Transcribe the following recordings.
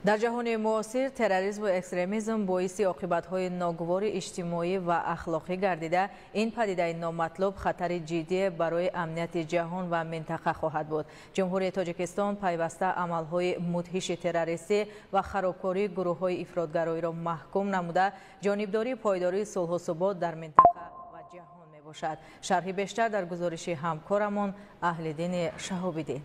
Дар ҷаҳони муосир терроризму экстремизм боиси оқибатҳои ногувори иҷтимоӣ ва ахлоқӣ гардида, ин падидаи номатлуб хатари ҷиддие барои амнияти ҷаҳон ва минтақа хоҳад буд. Ҷумҳурии Тоҷикистон пайваста амалҳои мудҳиши террористӣ ва харобкории гурӯҳҳои ифротгароиро маҳкум намуда, ҷонибдории пойдории сулҳу субот дар минтақа ва ҷаҳон мебошад. Шарҳи бештар дар гузориши ҳамкорамон Аҳлиддини Шаҳобиддин.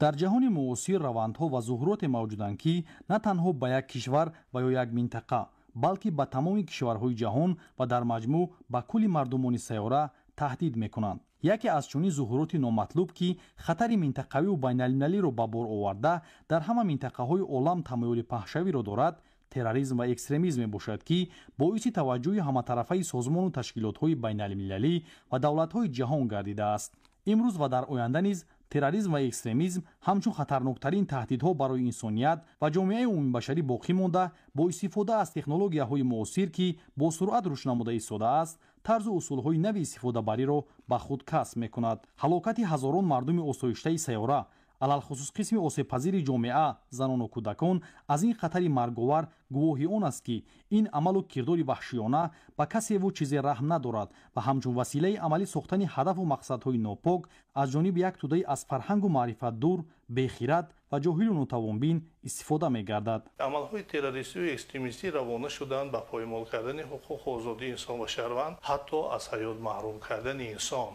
Дар ҷаҳони муосир равандҳо ва зуҳуроте мавҷуданд, ки на танҳо ба як кишвар ва ё як минтақа, балки ба тамоми кишварҳои ҷаҳон ва дар маҷмӯъ ба кулли мардумони сайёра таҳдид мекунанд. Яке аз чунин зуҳуроти номатлуб, ки хатари минтақавиву байналмилалиро ба бор оварда, дар ҳама минтақаҳои олам тамоюли паҳншавиро дорад, терроризм ва экстремизм мебошад, ки боиси таваҷҷӯҳи ҳаматарафаи созмону ташкилотҳои байналмилалӣ ва давлатҳои ҷаҳон гардидааст. Имрӯз ва дар оянда низ терроризм ва экстремизм ҳамчун хатарноктарин таҳдидҳо барои инсоният ва ҷомеаи умумибашарӣ боқӣ монда, бо истифода аз технологияҳои муосир, ки бо суръат рушд намуда истодааст, тарзу усулҳои нави истифодабариро ба худ касб мекунад. Ҳалокати ҳазорон мардуми осоиштаи сайёра, алалхусус қисми осебпазири ҷомеа, занону кӯдакон, аз ин хатари марговар гувоҳи он аст, ки ин амалу кирдори ваҳшиёна ба касеву чизе раҳм надорад ва ҳамчун василаи амалӣ сохтани ҳадафу мақсадҳои нопок аз ҷониби як тӯдаи аз фарҳангу маърифат дур, бехирад ва ҷоҳилу нотавонбин истифода мегардад. Амалҳои террористию экстремистӣ равона шуданд ба поймол кардани ҳуқуқу озодии инсон ва шаҳрванд, ҳатто аз ҳаёт маҳрум кардани инсон,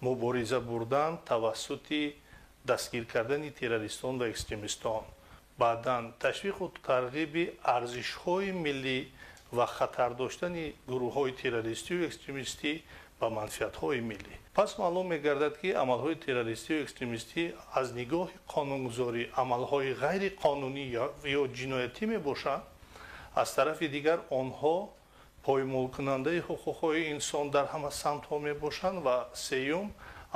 мубориза бурдан тавассути дастгир кардани террористон ва экстремистон, баъдан ташвиқу тарғиби арзишҳои миллӣ ва хатар доштани гурӯҳҳои террористию экстремистӣ ба манфиатҳои миллӣ. Пас маълум мегардад, ки амалҳои террористию экстремистӣ аз нигоҳи қонунгузорӣ амалҳои ғайриқонунӣ ё ҷиноятӣ мебошанд. Аз тарафи дигар, онҳо поймолкунандаи ҳуқуқҳои инсон дар ҳама самтҳо мебошанд ва сеюм,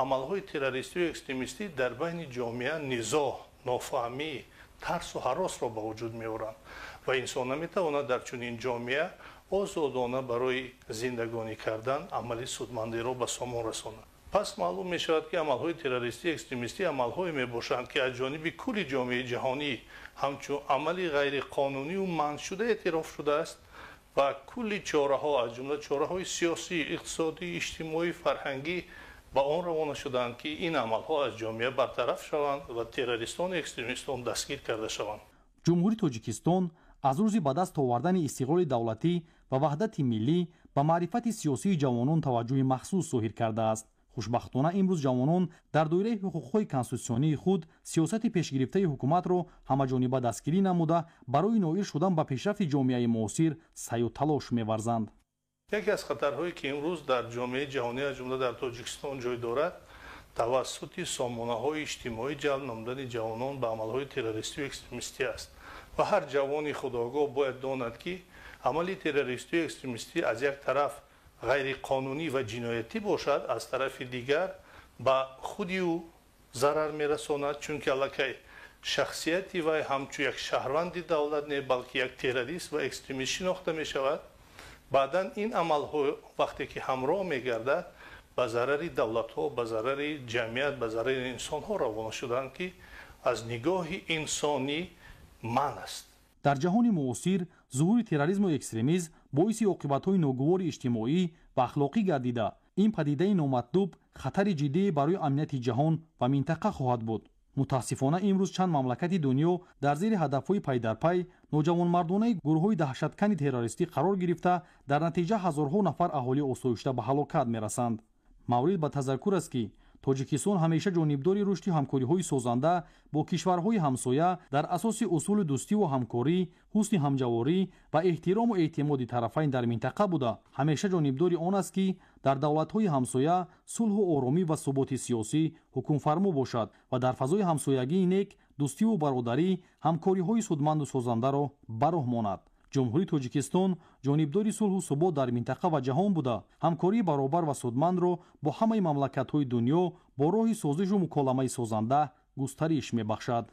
амалҳои террористию экстремистӣ дар байни ҷомеа низоъ, нофаҳмӣ, тарсу ҳаросро ба вуҷуд меоранд ва инсон наметавонад дар чунин ҷомеа озодона барои зиндагонӣ кардан амали судмандиро ба сомон расонад. Пас маълум мешавад, ки амалҳои террористию экстремистӣ амалҳое мебошанд, ки аз ҷониби кулли ҷомеаи ҷаҳонӣ ҳамчун амали ғайриқонунию манъшуда эътироф шудааст ва кулли чораҳо, аз ҷумла чораҳои сиёсӣ, иқтисодӣ, иҷтимоӣ, фарҳангӣ ба он равона шуданд, ки ин амалҳо аз ҷомеа бартараф шаванд ва террористону экстремистон дастгир карда шаванд. Ҷумҳурии Тоҷикистон аз рӯзи ба даст овардани истиқлоли давлатӣ ва ваҳдати миллӣ ба маърифати сиёсии ҷавонон таваҷҷӯҳи махсус зоҳир кардааст. Хушбахтона, имрӯз ҷавонон дар доираи ҳуқуқҳои конститутсионии худ сиёсати пешгирифтаи ҳукуматро ҳамаҷониба дастгирӣ намуда, барои ноил шудан ба пешрафти ҷомеаи муосир саъю талош меварзанд. Яке аз хатарҳое, ки имрӯз дар ҷомеаи ҷаҳонӣ, аз ҷумла дар Тоҷикистон ҷой дорад, тавассути сомонаҳои иҷтимоӣ ҷалб намудани ҷавонон ба амалҳои террористию экстремистӣ аст ва ҳар ҷавони худогоҳ бояд донад, ки амали террористию экстремистӣ аз як тараф ғайриқонунӣ ва ҷиноятӣ бошад, аз тарафи дигар ба худи ӯ зарар мерасонад, чунки аллакай шахсияти вай ҳамчун як шаҳрванди давлат не, балки як террорист ва экстремист шинохта мешавад. Баъдан ин амалҳо вақте ки ҳамроҳ мегардад, ба зарари давлатҳо, ба зарари ҷамъият, ба зарари инсонҳо равона шуданд, ки аз нигоҳи инсонӣ манъ аст. Дар ҷаҳони муосир зуҳури терроризму экстремизм боиси оқибатҳои ногувори иҷтимоӣ ва ахлоқӣ гардида, ин падидаи номатлуб хатари ҷиддие барои амнияти ҷаҳон ва минтақа хоҳад буд. Мутаассифона, имрӯз чанд мамлакати дунё дар зери ҳадафҳои пайдарпай ноҷавонмардонаи гурӯҳҳои даҳшаткани террористӣ қарор гирифта, дар натиҷа ҳазорҳо нафар аҳолии осоишта ба ҳалокат мерасанд. Маврид ба тазаккур аст, ки Тоҷикистон ҳамеша ҷонибдори рушди ҳамкориҳои созанда бо кишварҳои ҳамсоя дар асоси усули дӯстиву ҳамкорӣ, ҳусни ҳамҷаворӣ ва эҳтирому эътимоди тарафайн дар минтақа буда, ҳамеша ҷонибдори он аст, ки дар давлатҳои ҳамсоя сулҳу оромӣ ва суботи сиёсӣ ҳукмфармо бошад ва дар фазои ҳамсоягии нек, дӯстиву бародарӣ ҳамкориҳои судманду созандаро ба роҳ монад. Ҷумҳурии Тоҷикистон ҷонибдори сулҳу субот дар минтақа ва ҷаҳон буда, ҳамкории баробар ва судмандро бо ҳамаи мамлакатҳои дунё бо роҳи созишу муколамаи созанда густариш мебахшад.